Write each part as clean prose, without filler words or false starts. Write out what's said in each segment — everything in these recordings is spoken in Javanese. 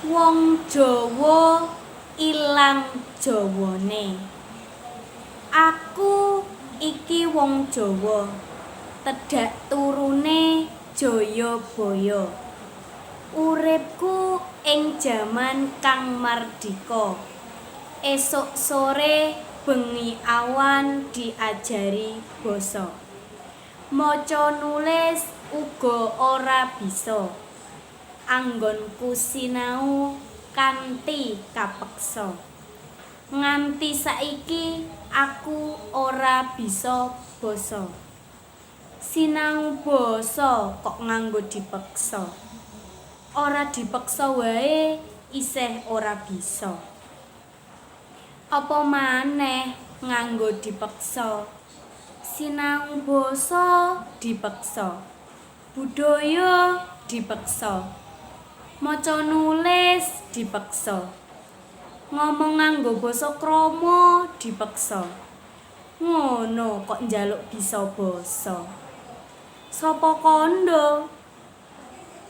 Wong Jawa ilang jawane. Aku iki wong Jawa, tedhak turune Jayabaya. Uripku ing jaman kang mardika. Esuk sore bengi awan diajari basa. Maca nulis uga ora bisa. Anggonku sinau kanthi kapeksa. Nganti saiki aku ora bisa basa. Sinau basa kok nganggo dipeksa. Ora dipeksa wae isih ora bisa. Apa maneh nganggo dipeksa. Sinau basa dipeksa. Budaya dipeksa. Maca nulis dipeksa. Ngomong nganggo basa krama dipeksa. Ngono kok njaluk bisa basa. Sapa kandha?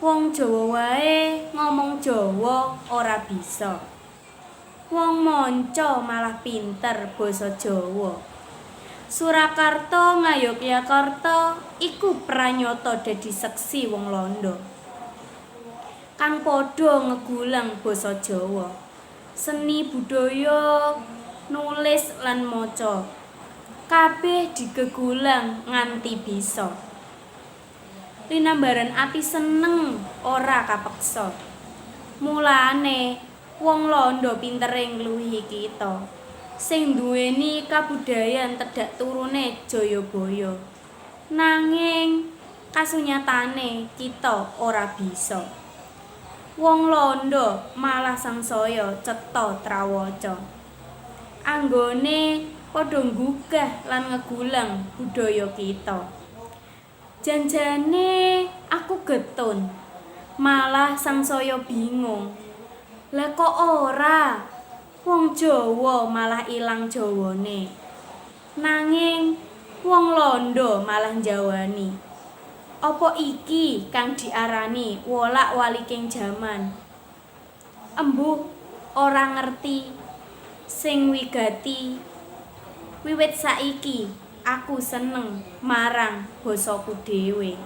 Wong Jawa wae ngomong Jawa ora bisa. Wong manca malah pinter basa Jawa. Surakarta Ngayogyakarta iku pranyata dadi seksi wong Landa. Kang padha ngegulang basa Jawa. Seni budaya, nulis lan maca. Kabeh digegulang nganti bisa. Linambaran ati seneng ora kapeksa. Mulane wong Landa pintere ngluwihi kita. Sing nduweni kabudayan tedhak turune Jayabaya. Nanging kasunyatane kita ora bisa. Wong Landa malah sangsaya cetha trawaca. Anggone padha nggugah lan ngegulang budaya kita. Janjane aku getun, malah sangsaya bingung. Lah kok ora? Wong Jawa malah ilang jawane. Nanging wong Landa malah njawani. Apa iki kang diarani wolak-waliking jaman? Embuh ora ngerti sing wigati. Wiwit saiki aku seneng marang basaku dhewe.